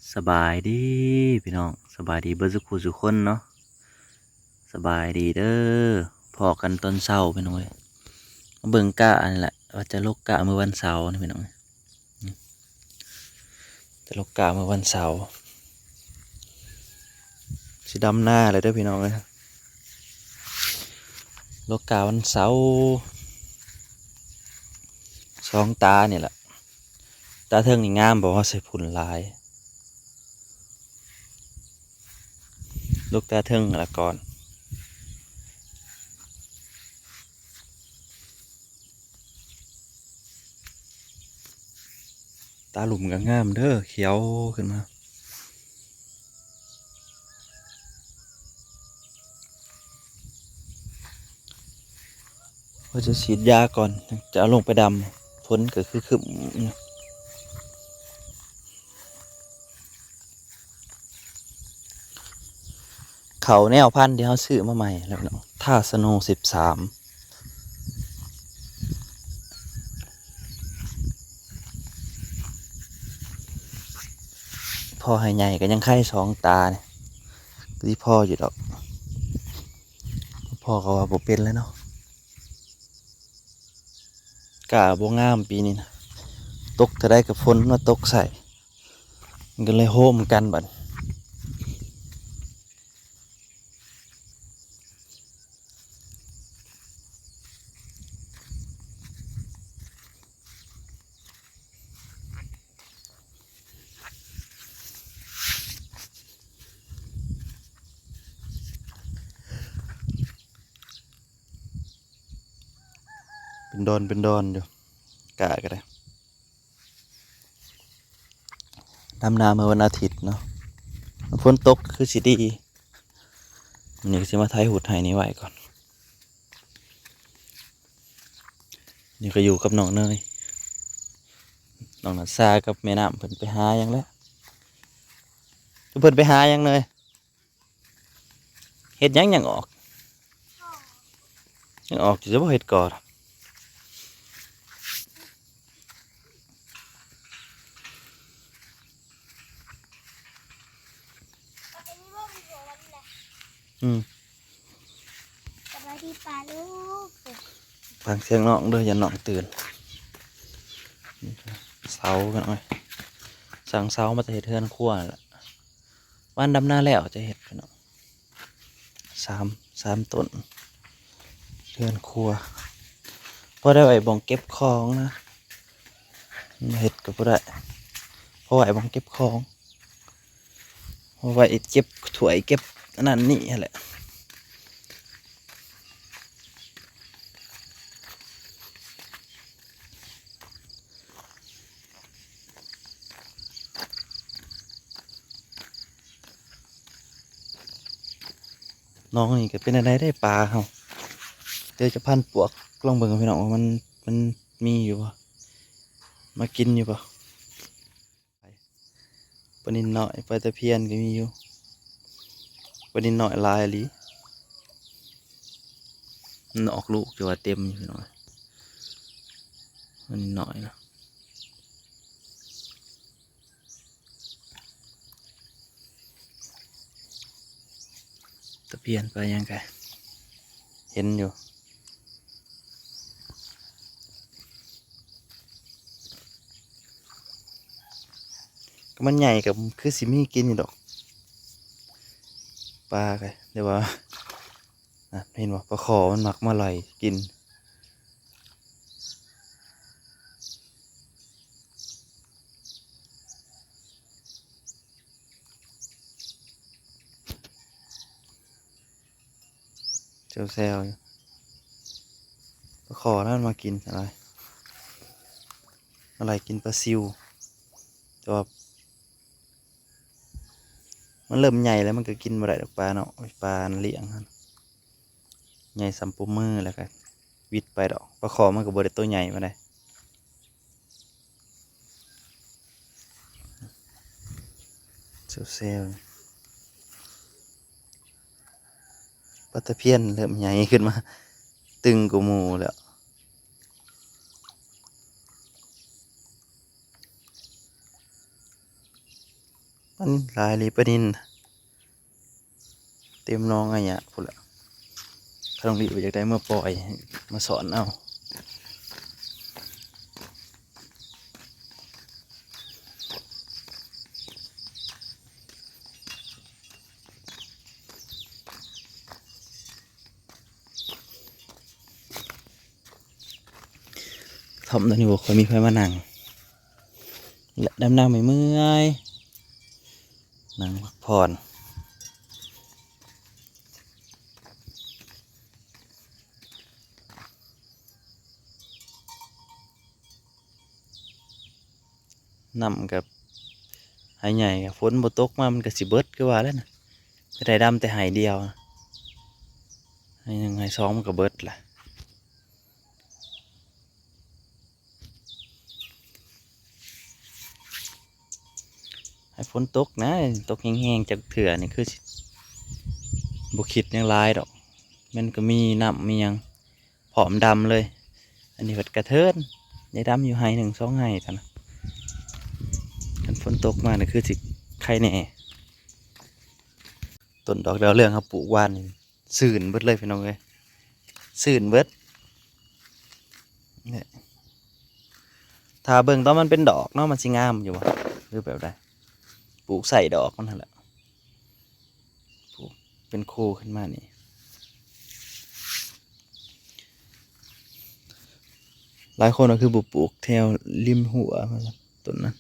ສະບາຍດີພີ່ນ້ອງ ສະບາຍດີເບິດສູ່ຜູ້ສູ່ຄົນເນາະ ສະບາຍດີເດີ ພໍ້ກັນຕອນເຊົ້າພີ່ນ້ອງເອີຍ ມາເບິ່ງກ້າອັນນີ້ແຫຼະ ວ່າຈະລົກກ້າມື້ວັນເສົານີ້ພີ່ນ້ອງເອີຍ ຈະລົກກ້າມື້ວັນເສົາ ຊິດຳນາແລ້ວເດີພີ່ນ້ອງເອີຍ ລົກກ້າວັນເສົາ ສອງຕານີ້ແຫຼະ ຕາເທິງນີ້ງາມບໍ່ ເຮົາໃສ່ຝຸ່ນຫຼາຍ ລູກຕາເທິງລະກ່ອນ ຕາລຸ່ມກໍງາມເດີ ຂຽວຂຶ້ນມາ. ວ່າຈະສີດຢາກ່ອນ ຈະເອົາລົງໄປດຳ ຝົນກໍຄືຄຶ້ມ ເຂົ້າແນວພັນທີ່ເຮົາຊື້ມາໃໝ່ແລ້ວເນາະ ທ່າສະໂນສິບສາມ ພໍໃຫ້ໃຫຍ່ກໍຍັງໄຄສອງຕານີ້ ກໍຊິພໍຢູ່ດອກ ພໍກໍວ່າບໍ່ເປັນແລ້ວເນາະ ກ້າບໍ່ງາມປີນີ້ນະ ຕົກເທື່ອໃດກໍຝົນມາຕົກໃສ່ ມັນກໍເລີຍໂຮມກັນບັດ. ເປັນດອນເປັນດອນຢູ່ ກ້າກໍໄດ້ ດຳນາເມື່ອວັນອາທິດເນາະ ຝົນຕົກຄືຊິດີ ມື້ນີ້ກໍຊິມາໄຖຫຸດໄຮ່ນີ້ໄວ້ກ່ອນ ນີ້ກໍຢູ່ກັບນ້ອງເນີຍ ນ້ອງນັດຊາກັບແມ່ນ້ຳ ເພິ່ນໄປຫາຫຍັງແລ້ວ ເພິ່ນໄປຫາຫຍັງເນີຍ? ເຮັດຫຍັງຍັງອອກ ຍັງອອກຢູ່ ຈະບໍ່ເຮັດກ່ອນ ອືມ ສະບາຍດີປ້າລູກ ຟັງສຽງນ້ອງເດີ ຢ້ານນ້ອງຕື່ນ ເສົາກັນເອົາ ສັ່ງເສົາມາແຕ່ເຮັດເຮືອນຄົວນັ້ນແຫຼະ ວານດຳນາແລ້ວຈະເຮັດພີ່ນ້ອງ ສາມ ສາມຕົ້ນ ເຮືອນຄົວ ພໍໄດ້ໄວ້ບ່ອນເກັບຂອງນະ ເຮັດກໍບໍ່ໄດ້ ພໍໄວ້ບ່ອນເກັບຂອງ ເອົາໄວ້ເກັບຖ້ວຍເກັບອັນນັ້ນນີ້ຫັ້ນແຫຼະ ນ້ອງນີ້ກໍເປັນແນວໃດເດ້ປາເຮົາ ດຽວຈະພັນປວກລອງເບິ່ງພີ່ນ້ອງວ່າມັນ ມັນມີຢູ່ບໍ່ ມາກິນຢູ່ບໍ່. ປານິນນ້ອຍ ປາຕະພຽນກໍມີຢູ່ ປານິນນ້ອຍຫຼາຍອີ່ຫຼີ ມັນອອກລູກ ຖືວ່າເຕັມຢູ່ພີ່ນ້ອງ ປານິນນ້ອຍນະ ຕະພຽນ ປາຫຍັງກະເຫັນຢູ່. ກໍມັນໃຫຍ່ກໍຄືຊິມີກິນຢູ່ດອກ ປາກໍ ແຕ່ວ່າ ນະ ເຫັນບໍ່ ປາຂໍມັນມັກມາໄລ່ກິນ ແຊວໆ ຢູ່ ປາຂໍນັ້ນມາກິນອະໄລ ມາໄລ່ກິນປາຊິວ ແຕ່ວ່າມັນເລີ່ມໃຫຍ່ແລ້ວ ມັນກໍກິນບໍ່ໄດ້ດອກປາເນາະ ປາລ້ຽງຫັ້ນ ໃຫຍ່ສ່ຳປົມມືແລ້ວກໍຫວິດໄປດອກ ປາຂໍມັນກໍບໍ່ໄດ້ໂຕໃຫຍ່ປານໃດ. ແຊວໆ ປາຕະພຽນເລີ່ມໃຫຍ່ຂຶ້ນມາ ຕຶງກວ່າໝູ່ແລ້ວ. ປານິນຫຼາຍອີ່ຫຼີ ປານິນເຕັມໜອງອາຍະພຸ້ນລະ. ຂ້ານ້ອງລິບໍ່ຢາກໄດ້ມາປ່ອຍ ມາສອນເອົາ. ກະທ່ອມໂຕນີ້ບໍ່ຄ່ອຍມີໃຜມານັ່ງ ແລະ ດຳນ້ຳໃຫ້ເມື່ອຍ ນັ່ງພັກຜ່ອນ. ນ້ຳກະໄຮ່ໃຫຍ່ ກະຝົນບໍ່ຕົກມາ ມັນກະຊິເບິດຄືວ່າແຫຼະນະ. ຈະໄດ້ດຳແຕ່ໄຮ່ດຽວນະ ໄຮ່ໜຶ່ງໄຮ່ສອງມັນກະເບິດລະ. ໃຫ້ຝົນຕົກນະ ຕົກແຮງໆຈັກເທື່ອນີ້ຄືຊິບໍ່ຄິດຫຍັງຫຼາຍດອກ. ມັນກະມີນ້ຳມີຫຍັງ ພ້ອມດຳເລີຍ. ອັນນີ້ພັດກະເທີນ ໄດ້ດຳຢູ່ໄຮ່ໜຶ່ງສອງໄຮ່ເທົ່ານັ້ນ. ຄັນຝົນຕົກມານີ້ຄືຊິໄຄແດ່. ຕົ້ນດອກດາວເຮືອງເຮົາປູກວານນີ້ ຊື່ນເບິດເລີຍພີ່ນ້ອງເອີຍ ຊື່ນເບິດ. ນີ້ ຖ້າເບິ່ງຕອນມັນເປັນດອກເນາະ ມັນຊິງາມຢູ່ບໍ່ ຫຼືແບບໃດ? ປູກໃສ່ດອກມັນຫັ້ນແຫຼະ ປູກເປັນຄູ່ຂຶ້ນມານີ້. ຫຼາຍຄົນກໍຄືບໍ່ປູກແຖວລິມຮົ້ວ ຕົ້ນນັ້ນ.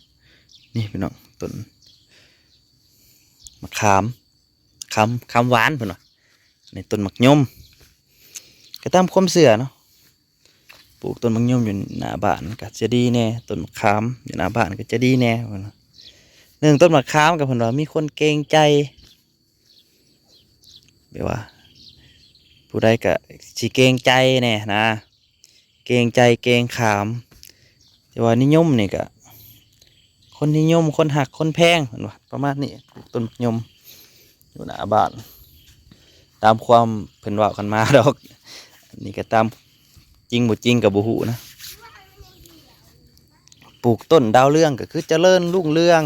ນີ້ພີ່ນ້ອງ ຕົ້ນໝາກຂາມ ຂາມ ຂາມຫວານເພິ່ນວ່າ. ໃນຕົ້ນໝາກຍົມ ກໍຕາມຄວາມເຊື່ອເນາະ ປູກຕົ້ນໝາກຍົມຢູ່ໜ້າບ້ານກໍຈະດີແດ່ ຕົ້ນໝາກຂາມຢູ່ໜ້າບ້ານກໍຈະດີແດ່ເພິ່ນວ່າ. ໜຶ່ງ ຕົ້ນໝາກຂາມກໍເພິ່ນວ່າມີຄົນເກງໃຈ ແບບວ່າຜູ້ໃດກໍຊິເກງໃຈແດ່ນະ ເກງໃຈເກງຂາມ. ແຕ່ວ່ານິຍົມນີ້ກະ ຄົນນິຍົມ ຄົນຮັກຄົນແພງ ເພິ່ນວ່າປະມານນີ້. ປູກຕົ້ນໝາກຍົມຢູ່ໜ້າບ້ານ ຕາມຄວາມເພິ່ນເວົ້າກັນມາດອກ ອັນນີ້ກະຕາມຈິງບໍ່ຈິງກະບໍ່ຮູ້ນະ. ປູກຕົ້ນດາວເຮືອງກະຄືຈະເລີນຮຸ່ງເຮືອງ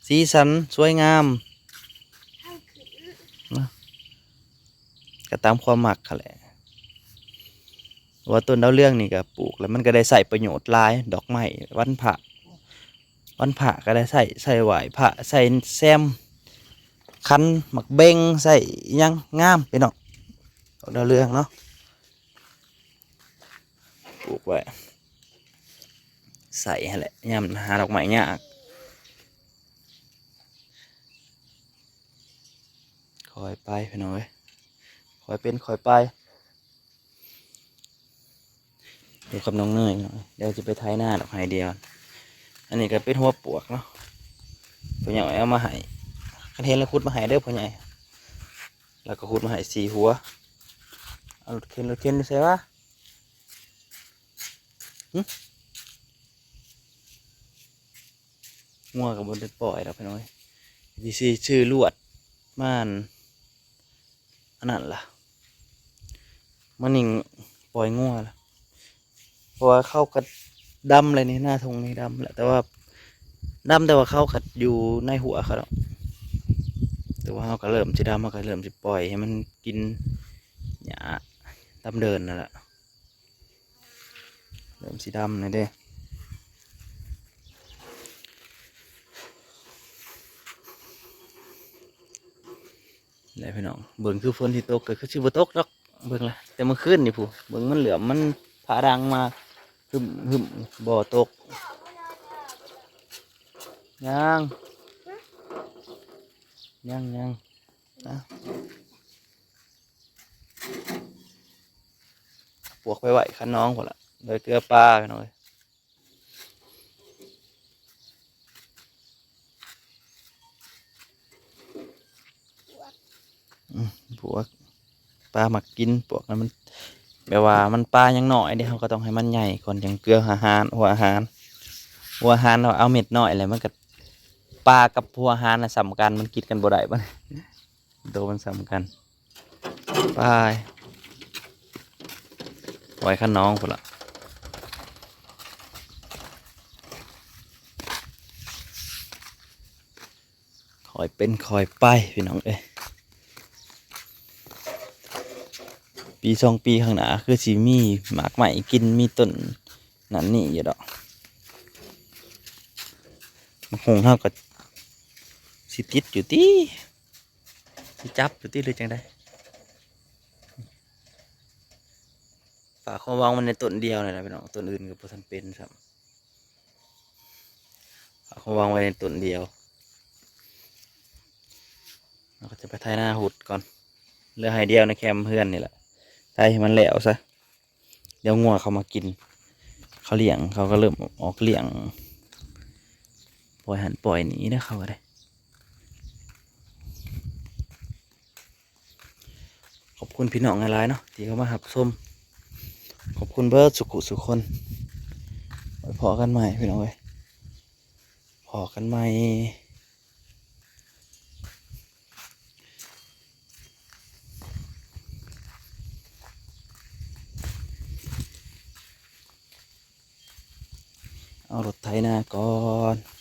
ສີສັນສວຍງາມນະ ກໍຕາມຄວາມມັກຫັ້ນແຫຼະ. ເພາະວ່າຕົ້ນດາວເຮືອງນີ້ກໍປູກແລ້ວມັນກໍໄດ້ໃຊ້ປະໂຫຍດຫຼາຍ ດອກໄມ້ວັນພະ ວັນພະກໍໄດ້ໃຊ້ ໃຊ້ໄຫວ້ພະ ໃສ່ແຊມຂັນໝາກເບັງ ໃສ່ຫຍັງງາມພີ່ນ້ອງ. ດອກດາວເຮືອງເນາະ ປູກໄວ້ໃສ່ຫັ້ນແຫຼະ ຍາມຫາດອກໄມ້ຍາກ. ຄ່ອຍໄປພີ່ນ້ອງເອີຍ ຄ່ອຍເປັນຄ່ອຍໄປ ຢູ່ກັບນ້ອງເນີຍ. ດຽວຈະໄປໄຖນາດອກໄຮ່ດຽວ. ອັນນີ້ກໍເປັນຫົວປວກເນາະ ພໍ່ໃຫຍ່ເອົາມາໃຫ້ ຄັນເຫັນແລ້ວຂຸດມາໃຫ້ເດີພໍ່ໃຫຍ່. ແລ້ວກໍຂຸດມາໃຫ້ສີ່ຫົວ. ເອົາລົດເຂັນ ລົດເຂັນຢູ່ໃສວະ? ຫຶ? ງົວກໍບໍ່ໄດ້ປ່ອຍດອກພີ່ນ້ອງເອີຍ ຊິຊື້ລວດມາ ອັນນັ້ນລະ ມາຍິງປ່ອຍງົວລະ. ເພາະວ່າເຂົາກໍດຳແລ້ວນີ້ ນາທົ່ງນີ້ດຳແລ້ວ ແຕ່ວ່າດຳ ແຕ່ວ່າເຂົາກໍຢູ່ໃນຫົວເຂົາດອກ. ແຕ່ວ່າເຮົາກໍເລີ່ມຊິດຳ ເຮົາກໍເລີ່ມຊິປ່ອຍໃຫ້ມັນກິນຫຍ້າຕາມເດີ່ນນັ້ນລະ. ເລີ່ມຊິດຳແລ້ວເດ້ ແຫຼະພີ່ນ້ອງ. ເບິ່ງຄືຝົນຊິຕົກ ກໍຄືຊິບໍ່ຕົກດອກ ເບິ່ງລະ ແຕ່ມື້ຄືນນີ້ພຸ້ນ ເບິ່ງມັນເຫຼືອມ ມັນຟ້າດັງມາ ຮຶ້ມໆ ບໍ່ຕົກ. ຍັງ ຍັງໆ ນະ. ປວກໄປໄຫວ້ຄັນນ້ອງພຸ້ນລະ ໄດ້ເກືອປາພີ່ນ້ອງເອີຍ. ອືມ ປວກ ປາມັກກິນປວກນັ້ນ ມັນແບບວ່າມັນປາຍັງນ້ອຍເດ້ ເຮົາກໍຕ້ອງໃຫ້ມັນໃຫຍ່ກ່ອນ ຈັ່ງເກືອອາຫານ ຫົວອາຫານ ຫົວອາຫານ ເຮົາເອົາເມັດນ້ອຍແລ້ວ ມັນກໍ ປາກັບຫົວອາຫານນະສ່ຳກັນ ມັນກິນກັນບໍ່ໄດ້ບັດນີ້ ໂຕມັນສ່ຳກັນ. ໄປ ໄວ້ຄັນນ້ອງພຸ້ນລະ. ຄ່ອຍເປັນຄ່ອຍໄປພີ່ນ້ອງເອີຍ. ປີສອງປີຂ້າງໜ້າຄືຊິມີໝາກໄມ້ກິນ ມີຕົ້ນນັ້ນນີ້ຢູ່ດອກ. ໝາກຫຸ່ງເຮົາກໍຊິຕິດຢູ່ຕິ ຊິຈັບຢູ່ຕິ ຫຼືຈັ່ງໃດ? ຝາກຄວາມຫວັງໄວ້ໃນຕົ້ນດຽວນີ້ແຫຼະພີ່ນ້ອງ, ຕົ້ນອື່ນກໍບໍ່ທັນເປັນຊ້ຳ. ເອົາມາວາງໄວ້ໃນຕົ້ນດຽວ. ເຮົາກໍຈະໄປໄຖນາຮຸດກ່ອນ, ເຫຼືອໄຮ່ດຽວໃນແຄມເຮືອນນີ້ແຫຼະ, ໄຖໃຫ້ມັນແລ້ວຊະ. ດຽວງົວເຂົາມາກິນ, ເຂົາລ້ຽງ, ເຂົາກໍເລີ່ມອອກລ້ຽງ, ປ່ອຍຫັ້ນປ່ອຍນີ້ເດີເຂົາກໍໄດ້. ຂອບຄຸນພີ່ນ້ອງຫຼາຍໆເນາະ ທີ່ເຂົ້າມາຮັບຊົມ, ຂອບຄຸນເບິດສຸຂູສຸຄົນ. ໄວ້ພໍ້ກັນໃໝ່ພີ່ນ້ອງເອີຍ, ພໍ້ກັນໃໝ່. ເອົາລົດໄຖນາກ່ອນ.